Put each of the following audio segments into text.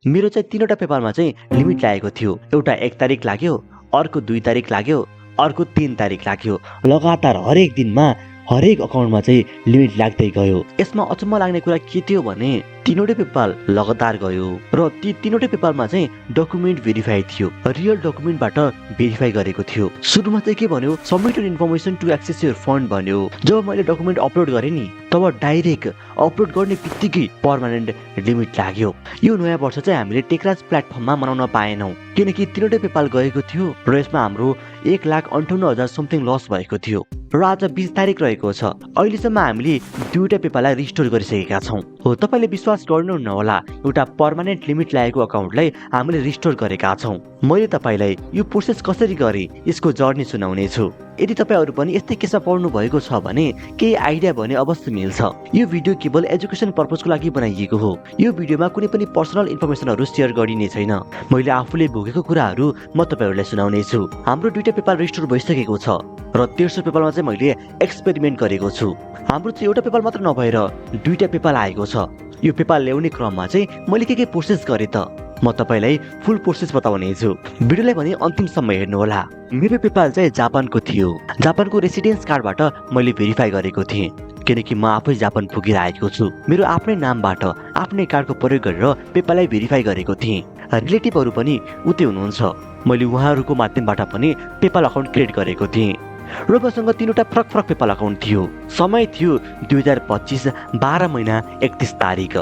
मेरो चाहिँ 3वटा पेपालमा चाहिँ लिमिट लागेको थियो। एउटा 1 तारिक लाग्यो, अर्को 2 तारिक लाग्यो, अर्को 3 तारिक लाग्यो। लगातार हरेक दिनमा हरेक अकाउन्टमा चाहिँ लिमिट लाग्दै गयो। यसमा अचम्म लाग्ने कुरा के थियो भने 3वटै पेपाल लगातार गयो र ती 3वटै पेपालमा चाहिँ डकुमेन्ट भेरिफाई थियो, रियल डकुमेन्टबाट भेरिफाई गरेको थियो। सुरुमा चाहिँ के भन्यो, submit your information to access your fund भन्यो। जब मैले डकुमेन्ट अपलोड गरेँ नि तब डाइरेक्ट अपलोड गर्ने बित्तिकै पर्मानेन्ट लिमिट लाग्यो। यो नयाँ वर्ष चाहिँ हामीले टेकराज प्लेटफर्ममा मनाउन पाएनौँ किनकि 3वटै पेपाल गएको थियो र यसमा हाम्रो 1,58,000 समथिङ लस भएको थियो र आज 20 तारिक रहेको छ। अहिलेसम्म हामीले 2वटा पेपाललाई रिस्टोर गरिसकेका छौँ। हो, तपाईँले विश्वास गर्नुहुन्न होला, एउटा पर्मानेन्ट लिमिट लागेको अकाउन्टलाई हामीले रिस्टोर गरेका छौँ। मैले तपाईँलाई यो प्रोसेस कसरी गरेँ यसको जर्नी सुनाउने छु। यदि तपाईँहरू पनि यस्तै केसमा पर्नु भएको छ भने केही आइडिया भने अवश्य मिल्छ। यो भिडियो केवल एजुकेसन पर्पजको लागि बनाइएको हो। यो भिडियोमा कुनै पनि पर्सनल इन्फर्मेसनहरू सेयर गरिने छैन। मैले आफूले भोगेको कुराहरू म तपाईँहरूलाई सुनाउने छु। हाम्रो 2टा पेपाल रिस्टोर भइसकेको छ र तेस्रो पेपालमा चाहिँ मैले एक्सपेरिमेन्ट गरेको छु। हाम्रो चाहिँ एउटा पेपाल मात्र नभएर 2टा पेपाल आएको छ। यो पेपाल ल्याउने क्रममा चाहिँ मैले के प्रोसेस गरेँ त म तपाईँलाई फुल प्रोसेस बताउने छु। भिडियोलाई भने अन्तिमसम्म हेर्नुहोला। मेरो पेपाल चाहिँ जापानको थियो। जापानको रेसिडेन्स कार्डबाट मैले भेरिफाई गरेको थिएँ किनकि म आफै जापान पुगेर आएको छु। मेरो आफ्नै नामबाट आफ्नै कार्डको प्रयोग गरेर पेपाललाई भेरिफाई गरेको थिएँ। रिलेटिभहरू पनि उतै हुनुहुन्छ, मैले उहाँहरूको माध्यमबाट पनि पेपाल अकाउन्ट क्रिएट गरेको थिएँ र मसँग 3वटा फरक फरक पेपाल अकाउन्ट थियो। समय थियो 2025 12 महिना 31 तारिक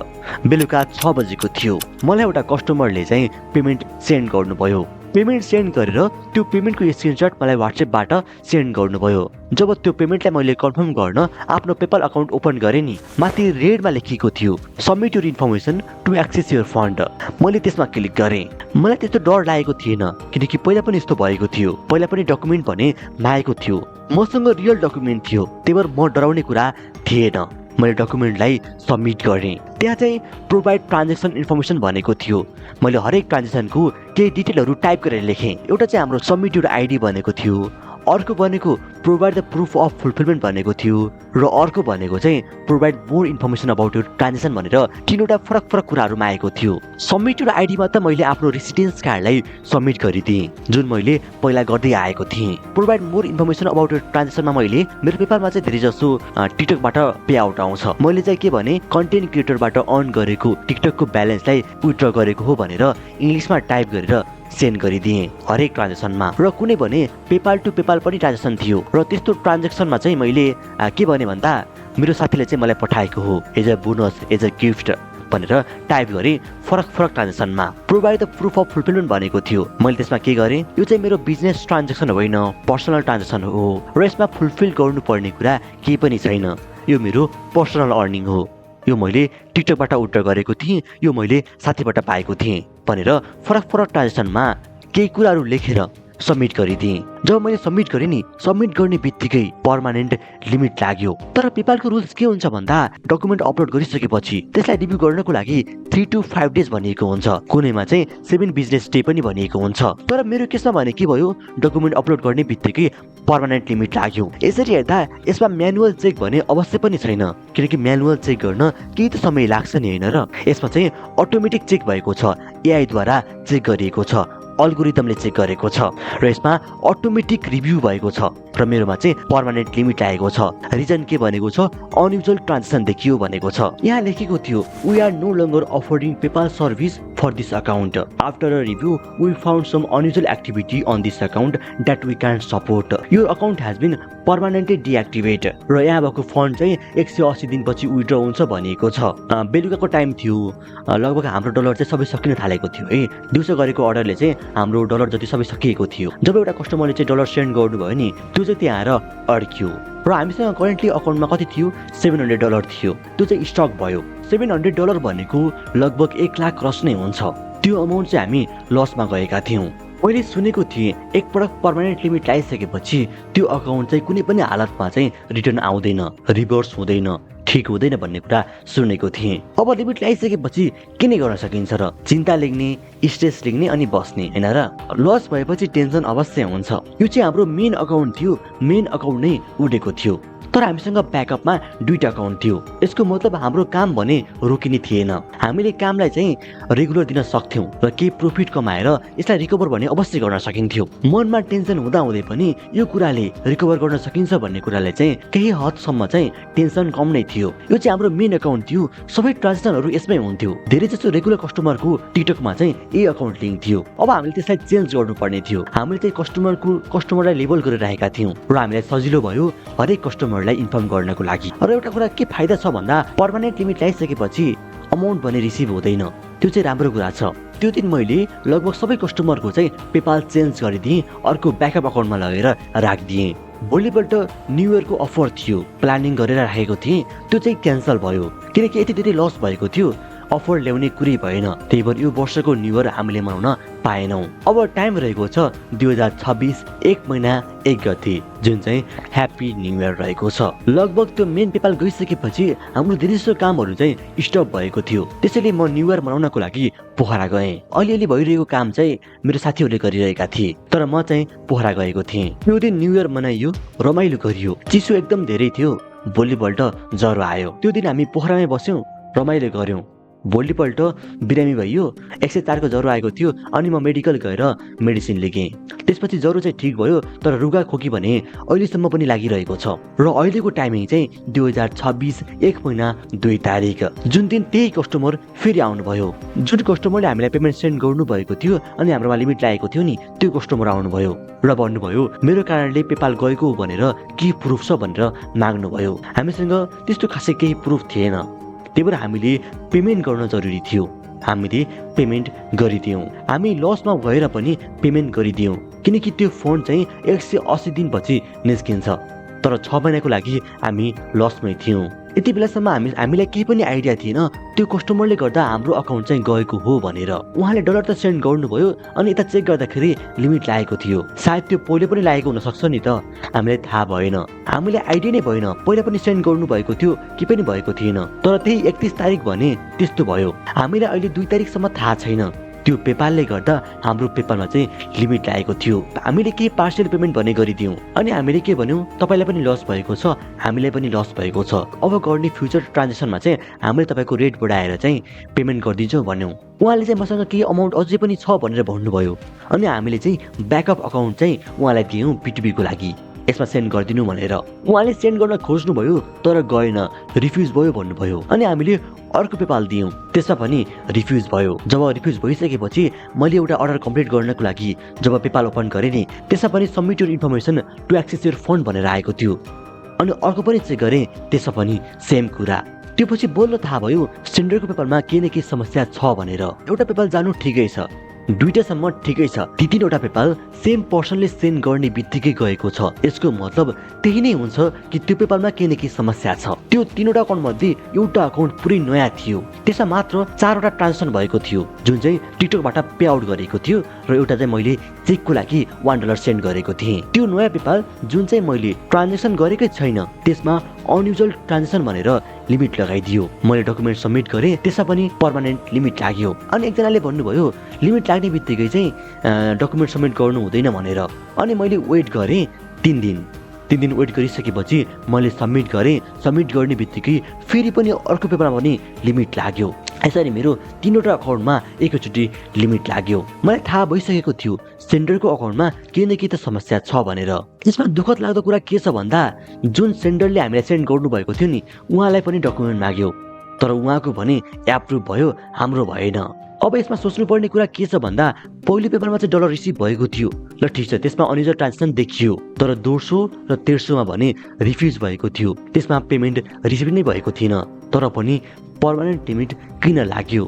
बेलुका 6 बजेको थियो। मलाई एउटा कस्टमरले चाहिँ पेमेन्ट सेन्ड गर्नुभयो। पेमेन्ट सेन्ड गरेर त्यो पेमेन्टको स्क्रिनसट मलाई व्हाट्सएपबाट सेन्ड गर्नुभयो। जब त्यो पेमेन्टलाई मैले कन्फर्म गर्न आफ्नो पेपाल अकाउन्ट ओपन गरेँ नि, माथि रेडमा लेखिएको थियो submit your information to access your fund. मैले त्यसमा क्लिक गरेँ। मलाई त्यस्तो डर लागेको थिएन किनकि पहिला पनि यस्तो भएको थियो। पहिला पनि डकुमेन्ट भने मागेको थियो, मसँग रियल डकुमेन्ट थियो, त्यही भएर म डराउने कुरा थिएन। मैले डकुमेन्टलाई सबमिट गरेँ। त्यहाँ चाहिँ प्रोभाइड ट्रान्जेक्सन इन्फर्मेसन भनेको थियो। मैले हरेक ट्रान्जेक्सनको केही डिटेलहरू टाइप गरेर लेखेँ। एउटा चाहिँ हाम्रो सबमिट योर आइडी भनेको थियो, अर्को भनेको provide the proof of fulfilment भनेको थियो र अर्को भनेको चाहिँ provide more information about your transaction भनेर 3वटा फरक फरक कुराहरू मागेको थियो। सबमिट योर आइडीमा त मैले आफ्नो रेसिडेन्स कार्डलाई सबमिट गरिदिएँ जुन मैले पहिला गर्दै आएको थिएँ। Provide more information about your ट्रान्जेक्सनमा मैले मेरो पेपालमा चाहिँ धेरै जसो टिकटकबाट पे आउट आउँछ। मैले चाहिँ के भने कन्टेन्ट क्रिएटरबाट अर्न गरेको टिकटकको ब्यालेन्सलाई विथड्र गरेको हो भनेर इङ्ग्लिसमा टाइप गरेर सेन्ड गरिदिएँ हरेक ट्रान्जेक्सनमा। र कुनै भने पेपाल टु पेपाल पनि ट्रान्जेक्सन थियो र त्यस्तो ट्रान्जेक्सनमा चाहिँ मैले के भने भन्दा मेरो साथीले चाहिँ मलाई पठाएको हो as a bonus, as a gift भनेर टाइप गरेँ फरक फरक ट्रान्जेक्सनमा। Provide the proof of fulfilment भनेको थियो। मैले त्यसमा के गरेँ, यो चाहिँ मेरो बिजनेस ट्रान्जेक्सन होइन, पर्सनल ट्रान्जेक्सन हो र यसमा फुलफिल गर्नुपर्ने कुरा केही पनि छैन। यो मेरो पर्सनल अर्निङ हो। यो मैले टिकटकबाट विथड्र गरेको थिएँ, यो मैले साथीबाट पाएको थिएँ भनेर फरक फरक ट्रान्जेक्सनमा केही कुराहरू लेखेर सबमिट गरिदिएँ। जब मैले सबमिट गरेँ नि, सबमिट गर्ने बित्तिकै पर्मानेन्ट लिमिट लाग्यो। तर पेपालको रुल्स के हुन्छ भन्दा डकुमेन्ट अपलोड गरिसकेपछि त्यसलाई रिभ्यू गर्नको लागि 3 to 5 डेज भनिएको हुन्छ, कुनैमा चाहिँ 7 बिजनेस डे पनि भनिएको हुन्छ। तर मेरो केसमा भने के भयो, डकुमेन्ट अपलोड गर्ने बित्तिकै पर्मानेन्ट लिमिट लाग्यो। यसरी हेर्दा यसमा म्यानुअल चेक भने अवश्य पनि छैन किनकि म्यानुअल चेक गर्न केही त समय लाग्छ नि, होइन र। यसमा चाहिँ अटोमेटिक चेक भएको छ, एआई द्वारा चेक गरिएको छ, अल्गोरिदमले चेक गरेको छ र यसमा अटोमेटिक रिभ्यू भएको छ र मेरोमा चाहिँ पर्मानेन्ट लिमिट लागेको छ। रिजन के भनेको छ, अनयुजुअल ट्रान्जेक्सन देखियो भनेको छ। यहाँ लेखेको थियो we are no longer offering PayPal service for this account. After a review we found some unusual activity on this account that we can support. Your account has been permanently deactivate. र यहाँ भएको fund चाहिँ 180 दिनपछि withdraw हुन्छ भनिएको छ। बेलुकाको time थियो, लगभग हाम्रो डलर चाहिँ सबै सकिन थालेको थियो है। दिउँसो गरेको अर्डरले चाहिँ हाम्रो डलर जति सबै सकिएको थियो। जब एउटा कस्टमरले चाहिँ डलर सेन्ड गर्नुभयो नि, त्यो चाहिँ त्यहाँ आएर अड्क्यो र हामीसँग करेन्टली अकाउन्टमा कति थियो, $700 थियो। त्यो चाहिँ स्टक भयो। $700 भनेको लगभग 1 लाख क्रस नै हुन्छ। त्यो अमाउन्ट चाहिँ हामी लसमा गएका थियौँ। मैले सुनेको थिएँ एकपटक पर्मानेन्ट लिमिट लगाइसकेपछि त्यो अकाउन्ट चाहिँ कुनै पनि हालतमा चाहिँ रिटर्न आउँदैन, रिभर्स हुँदैन, ठिक हुँदैन भन्ने कुरा सुनेको थिएँ। अब लिमिट लगाइसकेपछि के नै गर्न सकिन्छ र, चिन्ता लेख्ने, स्ट्रेस लेख्ने अनि बस्ने, होइन र। लस भएपछि टेन्सन अवश्य हुन्छ। यो चाहिँ हाम्रो मेन अकाउन्ट थियो, मेन अकाउन्ट नै उडेको थियो। तर हामीसँग ब्याकअपमा 2टा अकाउन्ट थियो। यसको मतलब हाम्रो काम भने रोकिने थिएन। हामीले कामलाई चाहिँ रेगुलर दिन सक्थ्यौँ र केही प्रफिट कमाएर यसलाई रिकभर भने अवश्य गर्न सकिन्थ्यो। मनमा टेन्सन हुँदाहुँदै पनि यो कुराले रिकभर गर्न सकिन्छ भन्ने कुराले चाहिँ केही हदसम्म चाहिँ टेन्सन कम नै थियो। यो चाहिँ हाम्रो मेन अकाउन्ट थियो, सबै ट्रान्जेक्सनहरू यसमै हुन्थ्यो। धेरै जसो रेगुलर कस्टमरको टिकटकमा चाहिँ ए अकाउन्ट लिङ्क थियो। अब हामीले त्यसलाई चेन्ज गर्नुपर्ने थियो। हामीले चाहिँ कस्टमरलाई लेबल गरेर राखेका थियौँ र हामीलाई सजिलो भयो हरेक कस्टमरलाई इन्फर्म गर्नको लागि। र एउटा कुरा के फाइदा छ भन्दा पर्मानेन्ट लिमिट ल्याइसकेपछि अमाउन्ट भने रिसिभ हुँदैन, त्यो चाहिँ राम्रो कुरा छ। त्यो दिन मैले लगभग सबै कस्टमरको चाहिँ पेपाल चेन्ज गरिदिएँ, अर्को ब्याकअप अकाउन्टमा लगेर राखिदिएँ। भोलिपल्ट न्यु इयरको अफर थियो, प्लानिङ गरेर राखेको थिएँ, त्यो चाहिँ क्यान्सल भयो किनकि यति धेरै लस भएको थियो, अफर ल्याउने कुरै भएन। त्यही भएर यो वर्षको न्यु इयर हामीले मनाउन पाएनौँ। अब टाइम रहेको छ 2026 1 महिना 1 गते, जुन चाहिँ ह्याप्पी न्यु इयर रहेको छ। लगभग त्यो मेन पेपाल गइसकेपछि हाम्रो धेरैजसो कामहरू चाहिँ स्टप भएको थियो। त्यसैले म न्यु इयर मनाउनको लागि पोखरा गएँ। अलिअलि भइरहेको काम चाहिँ मेरो साथीहरूले गरिरहेका थिए, तर म चाहिँ पोखरा गएको थिएँ। त्यो दिन न्यु इयर मनाइयो, रमाइलो गरियो। चिसो एकदम धेरै थियो। भोलिपल्ट ज्वरो आयो। त्यो दिन हामी पोखरामै बस्यौँ, रमाइलो गऱ्यौँ। भोलिपल्ट बिरामी भइयो, 104 को ज्वरो आएको थियो अनि म मेडिकल गएर मेडिसिन लिएँ। त्यसपछि ज्वरो चाहिँ ठिक भयो, तर रुगा खोकी भने अहिलेसम्म पनि लागिरहेको छ। र अहिलेको टाइमिङ चाहिँ 2026 1 महिना 2 तारिक, जुन दिन त्यही कस्टमर फेरि आउनुभयो। जुन कस्टमरले हामीलाई पेमेन्ट सेन्ड गर्नुभएको थियो अनि हाम्रोमा लिमिट लागेको थियो नि, त्यो कस्टमर आउनुभयो र भन्नुभयो मेरो कारणले पेपाल गएको भनेर के प्रुफ छ भनेर माग्नुभयो। हामीसँग त्यस्तो खासै केही प्रुफ थिएन, त्यही भएर हामीले पेमेन्ट गर्न जरुरी थियो। हामीले पेमेन्ट गरिदियौँ। हामी लसमा गएर पनि पेमेन्ट गरिदियौँ किनकि त्यो फोन चाहिँ 180 दिनपछि निस्किन्छ, तर 6 महिनाको लागि हामी लसमै थियौँ। यति बेलासम्म हामीलाई केही पनि आइडिया थिएन त्यो कस्टमरले गर्दा हाम्रो अकाउन्ट चाहिँ गएको हो भनेर। उहाँले डलर त सेन्ड गर्नुभयो अनि यता चेक गर्दाखेरि लिमिट लागेको थियो। सायद त्यो पहिले पनि लागेको हुनसक्छ नि त, हामीलाई थाहा भएन, हामीलाई आइडिया नै भएन। पहिला पनि सेन्ड गर्नुभएको थियो कि पनि भएको थिएन, तर त्यही 31 तारिक भने त्यस्तो भयो। हामीलाई अहिले 2 तारिकसम्म थाहा छैन। त्यो पेपालले गर्दा हाम्रो पेपालमा चाहिँ लिमिट लागेको थियो। हामीले केही पार्सल पेमेन्ट भने गरिदियौँ अनि हामीले के भन्यौँ, तपाईँलाई पनि लस भएको छ, हामीलाई पनि लस भएको छ, अब गर्ने फ्युचर ट्रान्जेक्सनमा चाहिँ हामीले तपाईँको रेट बढाएर चाहिँ पेमेन्ट गरिदिन्छौँ भन्यौँ। उहाँले चाहिँ मसँग केही अमाउन्ट अझै पनि छ भनेर भन्नुभयो अनि हामीले चाहिँ ब्याकअप अकाउन्ट चाहिँ उहाँलाई दियौँ पिटिबीको लागि, यसमा सेन्ड गरिदिनु भनेर। उहाँले सेन्ड गर्न खोज्नुभयो तर गएन, रिफ्युज भयो भन्नुभयो अनि हामीले अर्को पेपाल दियौँ, त्यसमा पनि रिफ्युज भयो। जब रिफ्युज भइसकेपछि मैले एउटा अर्डर कम्प्लिट गर्नको लागि जब पेपाल ओपन गरेँ नि, त्यसमा पनि submit your information to access your fund भनेर आएको थियो अनि अर्को पनि चेक गरेँ, त्यसमा पनि सेम कुरा। त्यो पछि बोल्न थाहा भयो सेन्डरको पेपालमा केही न केही समस्या छ भनेर। एउटा पेपाल जानु ठिकै छ, 2टासम्म ठिकै छ, 3वटा पेपाल सेम पर्सनले सेन्ड गर्ने बित्तिकै गएको छ। यसको मतलब त्यही नै हुन्छ कि त्यो पेपालमा केही न केही समस्या छ। त्यो 3वटा अकाउन्ट मध्ये एउटा अकाउन्ट पुरै नयाँ थियो, त्यसमा मात्र 4वटा ट्रान्जेक्सन भएको थियो, जुन चाहिँ टिकटकबाट पे आउट गरेको थियो र एउटा चाहिँ मैले चेकको लागि $1 सेन्ड गरेको थिएँ। त्यो नयाँ पेपाल जुन चाहिँ मैले ट्रान्जेक्सन गरेकै छैन, त्यसमा अनयुजुअल ट्रान्जेक्सन भनेर लिमिट लगाइदियो। मैले डकुमेन्ट सबमिट गरेँ, त्यसमा पनि पर्मानेन्ट लिमिट लाग्यो अनि एकजनाले भन्नुभयो लिमिट लाग्ने बित्तिकै चाहिँ डकुमेन्ट सबमिट गर्नु हुँदैन भनेर। अनि मैले वेट गरेँ 3 दिन वेट गरिसकेपछि मैले सबमिट गरेँ। सबमिट गर्ने बित्तिकै फेरि पनि अर्को पेपरमा पनि लिमिट लाग्यो। यसरी मेरो 3वटा अकाउन्टमा एकैचोटि लिमिट लाग्यो। मलाई थाहा भइसकेको थियो सेन्डरको अकाउन्टमा केही न केही त समस्या छ भनेर। यसमा दुःखद लाग्दो कुरा के छ भन्दा जुन सेन्डरले हामीलाई सेन्ड गर्नुभएको थियो नि, उहाँलाई पनि डकुमेन्ट माग्यो, तर उहाँको भने एप्रुभ भयो, हाम्रो भएन। अब यसमा सोच्नुपर्ने कुरा के छ भन्दा पहिलो पेपरमा चाहिँ डलर रिसिभ भएको थियो, ल ठिक छ, त्यसमा अनयुजुअल ट्रान्जेक्सन देखियो, तर 200 र 1300मा भने रिफ्युज भएको थियो, त्यसमा पेमेन्ट रिसिभ नै भएको थिएन। तर पनि पर्मानेन्ट लिमिट किन लाग्यो?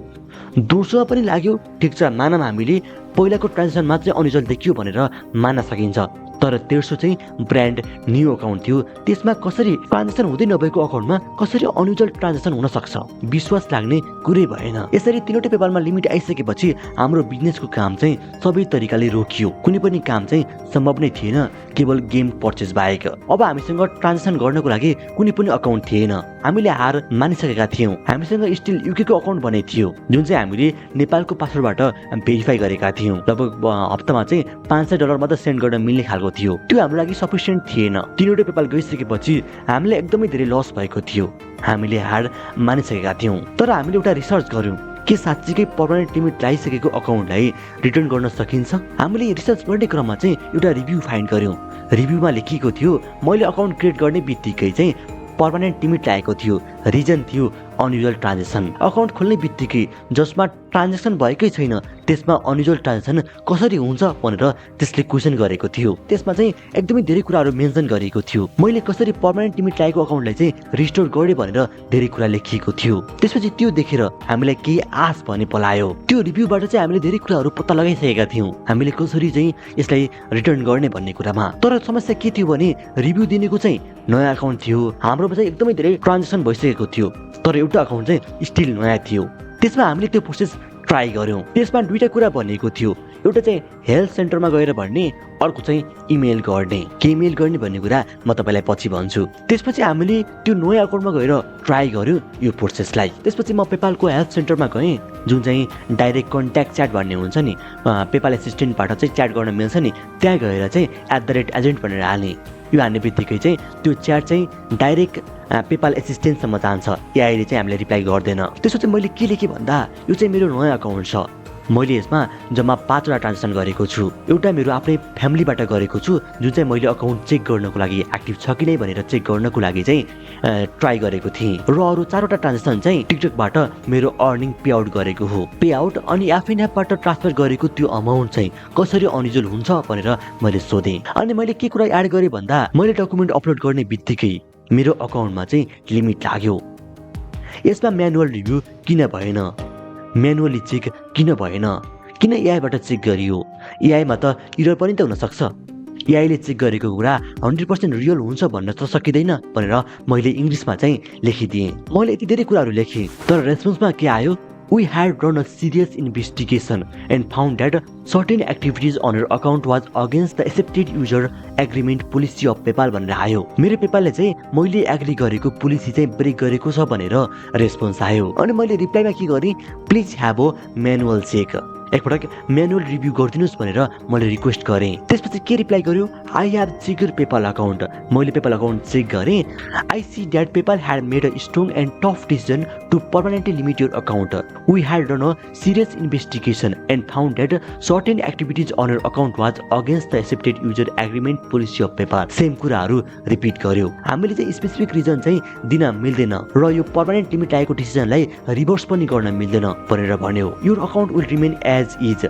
200मा पनि लाग्यो, ठिक छ, मानम हामीले पहिलाको ट्रान्जेक्सनमा चाहिँ अनयुजुअल देखियो भनेर मान्न सकिन्छ, तर 1300 चाहिँ ब्रान्ड न्यू अकाउन्ट थियो, त्यसमा कसरी ट्रान्जेक्सन हुँदै नभएको अकाउन्टमा कसरी अनयुजुअल ट्रान्जेक्सन हुन सक्छ? विश्वास लाग्ने कुरै भएन। यसरी 3वटै पेपरमा लिमिट आइसकेपछि हाम्रो बिजनेसको काम चाहिँ सबै तरिकाले रोकियो। कुनै पनि काम चाहिँ सम्भव नै थिएन, केवल गेम पर्चेस बाहेक। अब हामीसँग ट्रान्जेक्सन गर्नको लागि कुनै पनि अकाउन्ट थिएन। हामीले हार मानिसकेका थियौँ। हामीसँग स्टिल युके को अकाउन्ट भने थियो, जुन चाहिँ हामीले नेपालको पासवर्डबाट भेरिफाई गरेका थियौँ। लगभग हप्तामा चाहिँ $500 मात्र सेन्ड गर्न मिल्ने खालको थियो। त्यो हाम्रो लागि सफिसियन्ट थिएन। 3वटा पेपाल गइसकेपछि हामीलाई एकदमै धेरै लस भएको थियो। हामीले हार मानिसकेका थियौँ। तर हामीले एउटा रिसर्च गर्यौँ के साँच्चीकै पर्मानेन्ट लिमिट लगाइसकेको अकाउन्टलाई रिटर्न गर्न सकिन्छ। हामीले रिसर्च गर्ने क्रममा चाहिँ एउटा रिभ्यू फाइन्ड गर्यौँ। रिभ्यूमा लेखिएको थियो मैले अकाउन्ट क्रिएट गर्ने बित्तिकै चाहिँ पर्मानेन्ट लिमिट लागेको थियो। रिजन थियो अनयुजुअल ट्रान्जेक्सन। अकाउन्ट खोल्ने बित्तिकै जसमा ट्रान्जेक्सन भएकै छैन त्यसमा अनयुजुअल ट्रान्जेक्सन कसरी हुन्छ भनेर त्यसले क्वेसन गरेको थियो। त्यसमा चाहिँ एकदमै धेरै कुराहरू मेन्सन गरिएको थियो। मैले कसरी पर्मानेन्ट लिमिट लागेको अकाउन्टलाई चाहिँ रिस्टोर गरेँ भनेर धेरै कुरा लेखिएको थियो। त्यसपछि त्यो देखेर हामीलाई केही आश भने पलायो। त्यो रिभ्यूबाट चाहिँ हामीले धेरै कुराहरू पत्ता लगाइसकेका थियौँ हामीले कसरी चाहिँ यसलाई रिटर्न गर्ने भन्ने कुरामा। तर समस्या के थियो भने रिभ्यू दिनेको चाहिँ नयाँ अकाउन्ट थियो। हाम्रोमा चाहिँ एकदमै धेरै ट्रान्जेक्सन भइसकेको थियो तर एउटा अकाउन्ट चाहिँ स्टिल नयाँ थियो। त्यसमा हामीले त्यो प्रोसेस ट्राई गर्यौँ। त्यसमा 2टा कुरा भनिएको थियो। एउटा चाहिँ हेल्थ सेन्टरमा गएर भन्ने, अर्को चाहिँ इमेल गर्ने। के इमेल गर्ने भन्ने कुरा म तपाईँलाई पछि भन्छु। त्यसपछि हामीले त्यो नयाँ अकाउन्टमा गएर ट्राई गर्यौँ यो प्रोसेसलाई। त्यसपछि म पेपालको हेल्थ सेन्टरमा गएँ जुन चाहिँ डाइरेक्ट कन्ट्याक्ट च्याट भन्ने हुन्छ नि, पेपाल एसिस्टेन्टबाट चाहिँ च्याट गर्न मिल्छ नि, त्यहाँ गएर चाहिँ @agent भनेर हाल्ने। यो हान्ने बित्तिकै चाहिँ त्यो च्याट चाहिँ डाइरेक्ट पेपाल एसिस्टेन्टसम्म जान्छ। एआईले चाहिँ हामीलाई रिप्लाई गर्दैन। त्यसपछि मैले के लेखेँ भन्दा यो चाहिँ मेरो नयाँ अकाउन्ट छ। मैले यसमा जम्मा 5वटा ट्रान्जेक्सन गरेको छु। एउटा मेरो आफ्नै फ्यामिलीबाट गरेको छु जुन चाहिँ मैले अकाउन्ट चेक गर्नको लागि एक्टिभ छ कि नै भनेर चेक गर्नको लागि चाहिँ ट्राई गरेको थिएँ। र अरू 4वटा ट्रान्जेक्सन चाहिँ टिकटकबाट मेरो अर्निङ पे आउट गरेको हो। पे आउट अनि एफएन एपबाट ट्रान्सफर गरेको त्यो अमाउन्ट चाहिँ कसरी अनयुजुअल हुन्छ भनेर मैले सोधेँ। अनि मैले के कुरा एड गरेँ भन्दा मैले डकुमेन्ट अपलोड गर्ने बित्तिकै मेरो अकाउन्टमा चाहिँ लिमिट लाग्यो। यसमा म्यानुअल रिभ्यू किन भएन, म्यानुअली चेक किन भएन, किन एआईबाट चेक गरियो? एआईमा त इरर पनि त हुनसक्छ। एआईले चेक गरेको कुरा 100% रियल हुन्छ भन्न त सकिँदैन भनेर मैले इङ्ग्लिसमा चाहिँ लेखिदिएँ। मैले यति धेरै कुराहरू लेखेँ तर रेस्पोन्समा के आयो? We had run a serious investigation and found that certain activities on your account was against the accepted user agreement policy of PayPal भनेर आयो। मेरो पेपालले चाहिँ मैले एग्री गरेको पोलिसी चाहिँ ब्रेक गरेको छ भनेर रेस्पोन्स आयो। अनि मैले रिप्लाईमा के गरेँ, please have a manual check, एकपटक म्यानुअल रिभ्यू गरिदिनुहोस् भनेर मैले रिक्वेस्ट गरेँ। त्यसपछि के रिप्लाई गर्यो, I have check your PayPal account. मैले पेपाल अकाउन्ट चेक गरेँ। I see that PayPal had made a strong and tough decision to permanently limit your account. We had run a serious investigation and found that certain activities on your account was against the accepted user agreement policy of PayPal. Same कुराहरू repeat गर्यो। हामीले चाहिँ specific reason चाहिँ दिन मिल्दैन र यो permanent limit लागेको डिसिजनलाई रिभर्स पनि गर्न मिल्दैन भनेर भन्यो। Your account will remain as is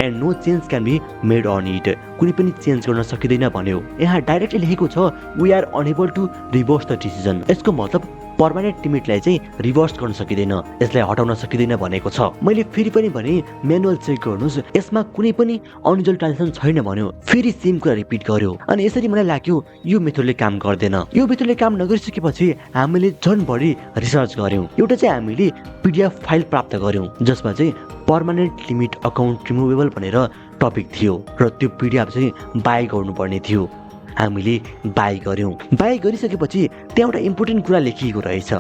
and no change can be made on it. कुनै पनि चेन्ज गर्न सकिँदैन भन्यो। यहाँ डाइरेक्टली लेखेको छ we are unable to reverse the decision. यसको मतलब पर्मानेन्ट लिमिटलाई चाहिँ रिभर्स गर्न सकिँदैन, यसलाई हटाउन सकिँदैन भनेको छ। मैले फेरि पनि भने म्यानुअल चेक गर्नुहोस्, यसमा कुनै पनि अनयुजुअल ट्रान्जेक्सन छैन भन्यो। फेरि सेम कुरा रिपिट गर्यो। अनि यसरी मलाई लाग्यो यो मेथडले काम गर्दैन। यो मेथडले काम नगरिसकेपछि हामीले झन् बढी रिसर्च गर्यौँ। एउटा चाहिँ हामीले पीडीएफ फाइल प्राप्त गर्यौँ जसमा चाहिँ पर्मानेन्ट लिमिट अकाउन्ट रिमुभेबल भनेर टपिक थियो र त्यो पीडीएफ चाहिँ बाई गर्नुपर्ने थियो। हामीले बाई गर्यौँ। बाई गरिसकेपछि त्यहाँ एउटा इम्पोर्टेन्ट कुरा लेखिएको रहेछ।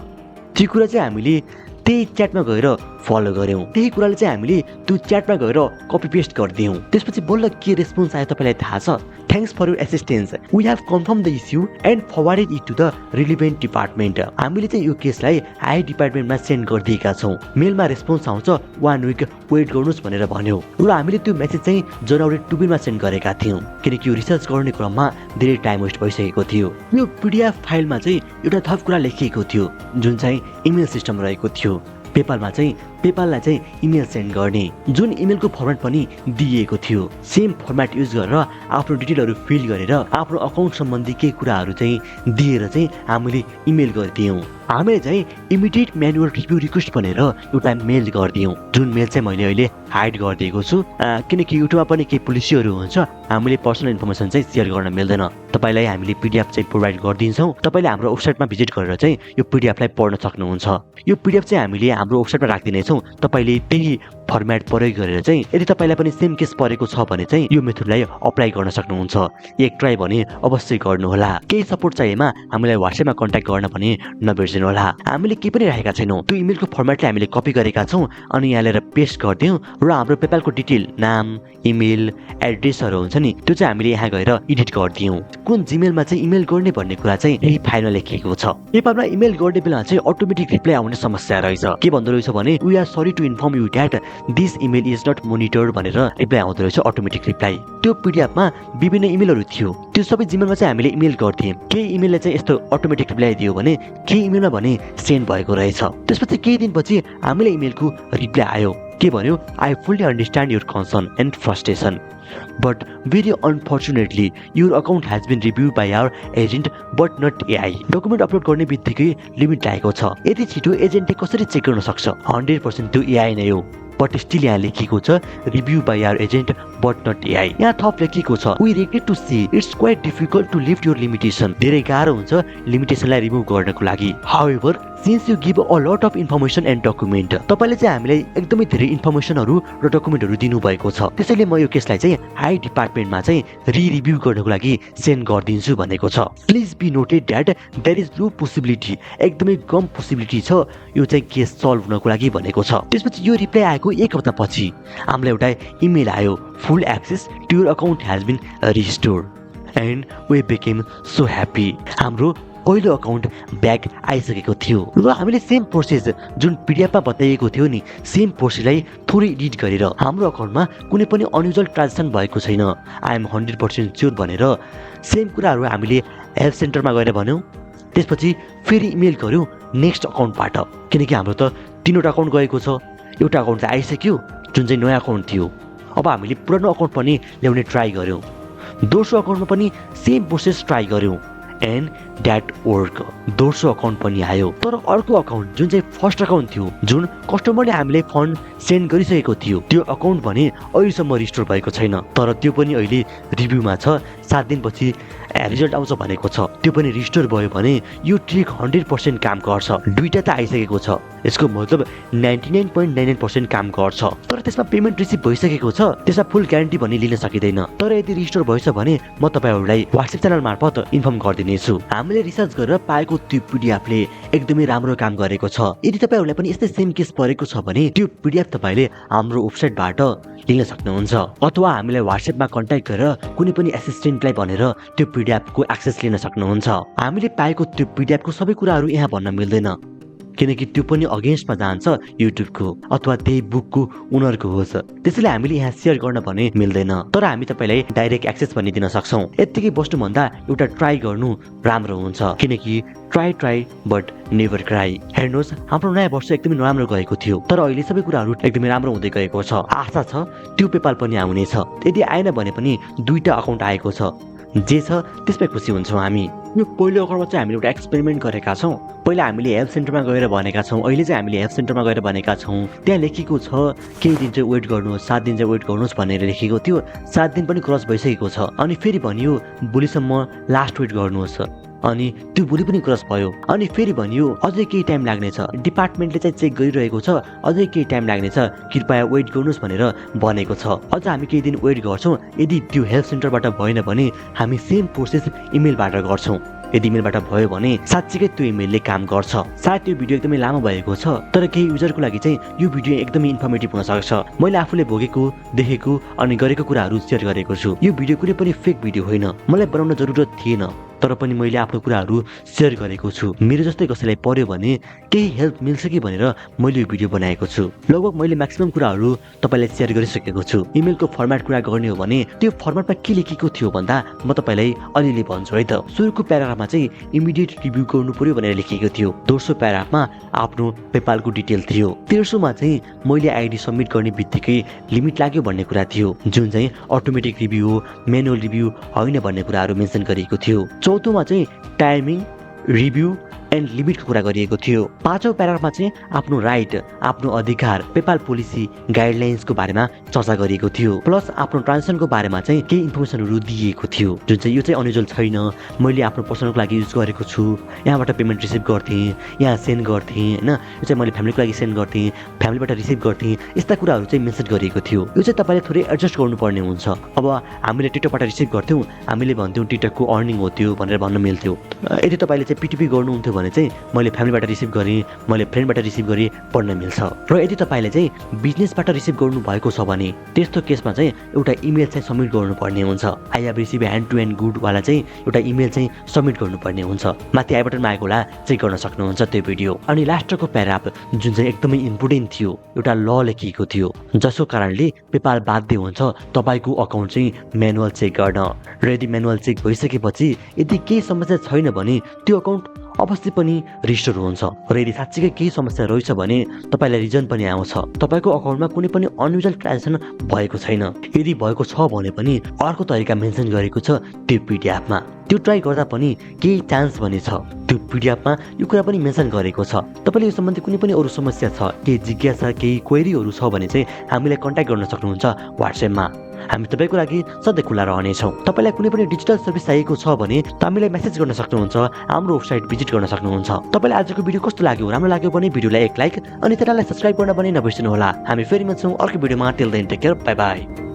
त्यो कुरा चाहिँ हामीले त्यही च्याटमा गएर फलो गर्यौँ। त्यही कुराले चाहिँ हामीले त्यो च्याटमा गएर कपी पेस्ट गरिदियौँ। त्यसपछि बल्ल के रेस्पोन्स आयो तपाईँलाई थाहा छ? Thanks for your assistance, we have confirm the issue and forwarded it to the relevant department. हामीले चाहिँ यो केसलाई हाई डिपार्टमेन्टमा सेन्ड गरिदिएका छौँ। मेलमा रेस्पोन्स आउँछ, 1 विक वेट गर्नुहोस् भनेर भन्यो। र हामीले त्यो मेसेज चाहिँ जनवरी 2 सेन्ड गरेका थियौँ किनकि यो रिसर्च गर्ने क्रममा धेरै टाइम वेस्ट भइसकेको थियो। यो पीडीएफ फाइलमा चाहिँ एउटा थप कुरा लेखिएको थियो जुन चाहिँ इमेल सिस्टम रहेको थियो। पेपालमा चाहिँ पेपाललाई चाहिँ इमेल सेन्ड गर्ने जुन इमेलको फर्मेट पनि दिइएको थियो। सेम फर्मेट युज गरेर आफ्नो डिटेलहरू फिल गरेर आफ्नो अकाउन्ट सम्बन्धी केही कुराहरू चाहिँ दिएर चाहिँ हामीले इमेल गरिदियौँ। हामीले चाहिँ इमिडिएट म्यानुअल रिभ्यू रिक्वेस्ट भनेर एउटा मेल गरिदियौँ जुन मेल चाहिँ मैले अहिले हाइड गरिदिएको छु किनकि युट्युबमा पनि केही पोलिसीहरू हुन्छ, हामीले पर्सनल इन्फर्मेसन चाहिँ सेयर गर्न मिल्दैन। तपाईँलाई हामीले पीडीएफ चाहिँ प्रोभाइड गरिदिन्छौँ। तपाईँले हाम्रो वेबसाइटमा भिजिट गरेर चाहिँ यो पीडीएफलाई पढ्न सक्नुहुन्छ। यो पीडीएफ चाहिँ हामीले हाम्रो वेबसाइटमा राखिदिनेछौँ। तपाईँले त्यही फर्मेट प्रयोग गरेर चाहिँ यदि तपाईलाई पनि सेम केस परेको छ भने चाहिँ यो मेथडलाई अप्लाई गर्न सक्नुहुन्छ। एक ट्राई भने अवश्य गर्नुहोला। केही सपोर्ट चाहिएमा हामीलाई व्हाट्सएपमा कन्ट्याक्ट गर्न पनि नबिर्सिनु होला। हामीले के पनि राखेका छैनौँ, त्यो इमेलको फर्मेटलाई हामीले कपी गरेका छौँ अनि यहाँ ल्याएर पेस्ट गरिदियौँ र हाम्रो पेपालको डिटेल नाम इमेल एड्रेसहरू हुन्छ नि त्यो चाहिँ हामीले यहाँ गएर एडिट गरिदियौँ। कुन जिमेलमा चाहिँ इमेल गर्ने भन्ने कुरा चाहिँ यही फाइलमा लेखिएको छ। पेपालमा इमेल गर्ने बेला चाहिँ अटोमेटिक रिप्लाई आउने समस्या रहेछ। के भन्दो रहेछ भने we are sorry to inform you that this email is not monitored भनेर रिप्लाई आउँदो रहेछ अटोमेटिक रिप्लाई। त्यो पिडिएफमा विभिन्न इमेलहरू थियो, त्यो सबै जिमेलमा चाहिँ हामीले इमेल गर्थ्यौँ। केही इमेलले चाहिँ यस्तो अटोमेटिक रिप्लाई दियो भने केही इमेलमा भने सेन्ड भएको रहेछ। त्यसपछि केही दिनपछि हामीले इमेलको रिप्लाई आयो, के भन्यो, I fully understand your concern and frustration but very unfortunately your account has been reviewed by our agent but not AI. Document upload गर्ने बित्तिकै लिमिट लागेको छ। यति छिटो एजेन्टले कसरी चेक गर्न सक्छ? 100% त्यो एआई नै हो। बट स्टिल यहाँ लेखिएको छ review by our agent but not AI. यहाँ थप लेखिएको छ we regret to see it's quite difficult to lift your limitation. धेरै गाह्रो हुन्छ लिमिटेसनलाई रिमुभ गर्नको लागि। However since you give a lot of information and document, तपाईँले चाहिँ हामीलाई एकदमै धेरै इन्फर्मेसनहरू र डकुमेन्टहरू दिनुभएको छ, त्यसैले म यो केसलाई चाहिँ हाई डिपार्टमेन्टमा चाहिँ रिभ्यू गर्नको लागि सेन्ड गरिदिन्छु भनेको छ। Please be noted that there is no possibility, एकदमै कम पोसिबिलिटी छ यो चाहिँ केस सल्भ हुनको लागि भनेको छ। त्यसपछि यो रिप्लाई आएको एक हप्तापछि हामीलाई एउटा इमेल आयो, full access to your account has been restored and we became so happy. हाम्रो पहिलो अकाउन्ट ब्याक आइसकेको थियो र हामीले सेम प्रोसेस जुन पिडिएफमा बताइएको थियो नि सेम प्रोसेसलाई थोरै एडिट गरेर हाम्रो अकाउन्टमा कुनै पनि अनयुजुअल ट्रान्जेक्सन भएको छैन, आई एम 100% स्योर भनेर सेम कुराहरू हामीले हेल्प सेन्टरमा गएर भन्यौँ। त्यसपछि फेरि इमेल गऱ्यौँ नेक्स्ट अकाउन्टबाट, किनकि हाम्रो त 3वटा अकाउन्ट गएको छ। एउटा अकाउन्ट चाहिँ आइसक्यो जुन चाहिँ नयाँ अकाउन्ट थियो। अब हामीले पुरानो अकाउन्ट पनि ल्याउने ट्राई गऱ्यौँ। दोस्रो अकाउन्टमा पनि सेम प्रोसेस ट्राई गऱ्यौँ एन्ड द्याट वर्क। दोस्रो अकाउन्ट पनि आयो, तर अर्को अकाउन्ट जुन चाहिँ फर्स्ट अकाउन्ट थियो, जुन कस्टमरले हामीले फन्ड सेन्ड गरिसकेको थियो, त्यो अकाउन्ट भने अहिलेसम्म रिस्टोर भएको छैन। तर त्यो पनि अहिले रिभ्यूमा छ, 7 दिनपछि रिजल्ट आउँछ भनेको छ। त्यो पनि रिस्टोर भयो भने यो ट्रिक 100% काम गर्छ। दुईटा त आइसकेको छ, यसको मतलब 99.99% काम गर्छ। तर त्यसमा पेमेन्ट रिसिभ भइसकेको छ, त्यसमा फुल ग्यारेन्टी भन्ने लिन सकिँदैन। तर यदि रिस्टोर भएछ भने म तपाईँहरूलाई व्हाट्सएप च्यानल मार्फत इन्फर्म गरिदिनेछु। हामीले रिसर्च गरेर पाएको त्यो पिडिएफले एकदमै राम्रो काम गरेको छ। यदि तपाईँहरूलाई पनि यस्तै सेम केस परेको छ भने त्यो पिडिएफ तपाईँले हाम्रो वेबसाइटबाट लिन सक्नुहुन्छ अथवा हामीलाई व्हाट्सएपमा कन्ट्याक्ट गरेर कुनै पनि एसिस्टेन्टलाई भनेर त्यो पिडिएफको एक्सेस लिन सक्नुहुन्छ। हामीले पाएको त्यो पिडिएफको सबै कुराहरू यहाँ भन्न मिल्दैन, किनकि त्यो पनि अगेन्स्टमा जान्छ युट्युबको अथवा त्यही बुकको ओनरको होस्, त्यसैले हामीले यहाँ सेयर गर्न भने मिल्दैन। तर हामी तपाईँलाई डाइरेक्ट एक्सेस पनि दिन सक्छौँ। यत्तिकै बस्नुभन्दा एउटा ट्राई गर्नु राम्रो हुन्छ, किनकि ट्राई बट नेभर क्राई। हेर्नुहोस्, हाम्रो नयाँ वर्ष एकदमै नराम्रो गएको थियो, तर अहिले सबै कुराहरू एकदमै राम्रो हुँदै गएको छ। आशा छ त्यो पेपाल पनि आउनेछ। यदि आएन भने पनि 2टा अकाउन्ट आएको छ, जे छ त्यसमै खुसी हुन्छौँ हामी। यो पहिलो अकाउन्टमा चाहिँ हामीले एउटा एक्सपेरिमेन्ट गरेका छौँ। पहिला हामीले हेल्प सेन्टरमा गएर भनेका छौँ, अहिले चाहिँ हामीले हेल्प सेन्टरमा गएर भनेका छौँ। त्यहाँ लेखेको छ केही दिन चाहिँ वेट गर्नुहोस्, 7 दिन चाहिँ वेट गर्नुहोस् भनेर लेखेको थियो। 7 दिन पनि क्रस भइसकेको छ। अनि फेरि भनियो भोलिसम्म लास्ट वेट गर्नुहोस्, अनि त्यो भोलि पनि क्रस भयो। अनि फेरि भनियो अझै केही टाइम लाग्नेछ, डिपार्टमेन्टले चाहिँ चेक गरिरहेको छ, अझै केही टाइम लाग्नेछ, कृपया वेट गर्नुहोस् भनेर भनेको छ। अझ हामी केही दिन वेट गर्छौँ। यदि त्यो हेल्प सेन्टरबाट भएन भने हामी सेम प्रोसेस इमेलबाट गर्छौँ। यदि इमेलबाट भयो भने साँच्चीकै त्यो इमेलले काम गर्छ। सायद त्यो भिडियो एकदमै लामो भएको छ, तर केही युजरको लागि चाहिँ यो भिडियो एकदमै इन्फर्मेटिभ हुन सक्छ। मैले आफूले भोगेको, देखेको अनि गरेको कुराहरू सेयर गरेको छु। यो भिडियो कुनै पनि फेक भिडियो होइन, मलाई बनाउन जरुरत थिएन, तर पनि मैले आफ्नो कुराहरू सेयर गरेको छु। मेरो जस्तै कसैलाई पर्यो भने केही हेल्प मिल्छ कि भनेर मैले यो भिडियो बनाएको छु। लगभग मैले म्याक्सिमम कुराहरू तपाईँलाई सेयर गरिसकेको छु। इमेलको फर्मेट कुरा गर्ने हो भने त्यो फर्मेटमा के लेखेको थियो भन्दा म तपाईँलाई अलिअलि भन्छु है त। सुरुको प्याराग्राफमा चाहिँ इमिडिएट रिभ्यू गर्नु पर्यो भनेर लेखेको थियो। दोस्रो प्याराग्राफमा आफ्नो पेपालको डिटेल थियो। तेस्रोमा चाहिँ मैले आइडी सबमिट गर्ने बित्तिकै लिमिट लाग्यो भन्ने कुरा थियो, जुन चाहिँ अटोमेटिक रिभ्यू हो, म्यानुअल रिभ्यू होइन भन्ने कुराहरू मेन्सन गरिएको थियो। चौथोमा चाहिँ टाइमिङ, रिभ्यू एन्ड लिमिटको कुरा गरिएको थियो। 5औं प्याराग्राफमा चाहिँ आफ्नो राइट, आफ्नो अधिकार, पेपाल पोलिसी गाइडलाइन्सको बारेमा चर्चा गरिएको थियो। प्लस आफ्नो ट्रान्जेक्सनको बारेमा चाहिँ केही इन्फर्मेसनहरू दिएको थियो, जुन चाहिँ यो चाहिँ अनयुजुअल छैन, मैले आफ्नो पर्सनलको लागि युज गरेको छु, यहाँबाट पेमेन्ट रिसिभ गर्थेँ, यहाँ सेन्ड गर्थेँ होइन, यो चाहिँ मैले फ्यामिलीको लागि सेन्ड गर्थेँ, फ्यामिलीबाट रिसिभ गर्थेँ, यस्ता कुराहरू चाहिँ मेन्सन गरिएको थियो। यो चाहिँ तपाईँले थोरै एडजस्ट गर्नुपर्ने हुन्छ। अब हामीले टिकटकबाट रिसिभ गर्थ्यौँ, हामीले भन्थ्यौँ टिकटकको अर्निङ हो त्यो भनेर भन्न मिल्थ्यो। यदि तपाईँले चाहिँ पिटिपी गर्नुहुन्थ्यो भने चाहिँ मैले फ्यामिलीबाट रिसिभ गरेँ, मैले फ्रेन्डबाट रिसिभ गरेँ पढ्न मिल्छ। र यदि तपाईँले चाहिँ बिजनेसबाट रिसिभ गर्नुभएको छ भने त्यस्तो केसमा चाहिँ एउटा इमेल चाहिँ सबमिट गर्नुपर्ने हुन्छ। I have receive hand to hand गुडवाला चाहिँ एउटा इमेल चाहिँ सबमिट गर्नुपर्ने हुन्छ। माथि आई बटनमा आएको होला, चेक गर्न सक्नुहुन्छ त्यो भिडियो। अनि लास्टको प्याराग्राफ जुन चाहिँ एकदमै इम्पोर्टेन्ट थियो, एउटा ल लेखिएको थियो, जसको कारणले पेपाल बाध्य हुन्छ तपाईँको अकाउन्ट चाहिँ म्यानुअल चेक गर्न। र यदि म्यानुअल चेक भइसकेपछि यदि केही समस्या छैन भने त्यो अकाउन्ट अवश्य पनि रिस्टोर हुन्छ। र यदि साँच्चीकै केही समस्या रहेछ भने तपाईँलाई रिजन पनि आउँछ, तपाईँको अकाउन्टमा कुनै पनि अनयुजुअल ट्रान्जेक्सन भएको छैन। यदि भएको छ भने पनि अर्को तरिका मेन्सन गरेको छ त्यो पिडिएफमा, त्यो ट्राई गर्दा पनि केही चान्स भने छ। त्यो पिडिएफमा यो कुरा पनि मेन्सन गरेको छ। तपाईँले यो सम्बन्धी कुनै पनि अरू समस्या छ, केही जिज्ञासा, केही क्वेरीहरू छ भने चाहिँ हामीलाई कन्ट्याक्ट गर्न सक्नुहुन्छ व्हाट्सएपमा। हामी तपाईँको लागि सधैँ खुला रहनेछौँ। तपाईँलाई कुनै पनि डिजिटल सर्भिस चाहिएको छ भने हामीलाई मेसेज गर्न सक्नुहुन्छ, हाम्रो वेबसाइट भिजिट गर्न सक्नुहुन्छ। तपाईँलाई आजको भिडियो कस्तो लाग्यो? राम्रो लाग्यो भने भिडियोलाई एक लाइक अनि त्यसलाई सब्स्क्राइब गर्न पनि नबिर्सनु होला। हामी फेरि मिल्छौँ अर्को भिडियोमा। Till then take care, bye by.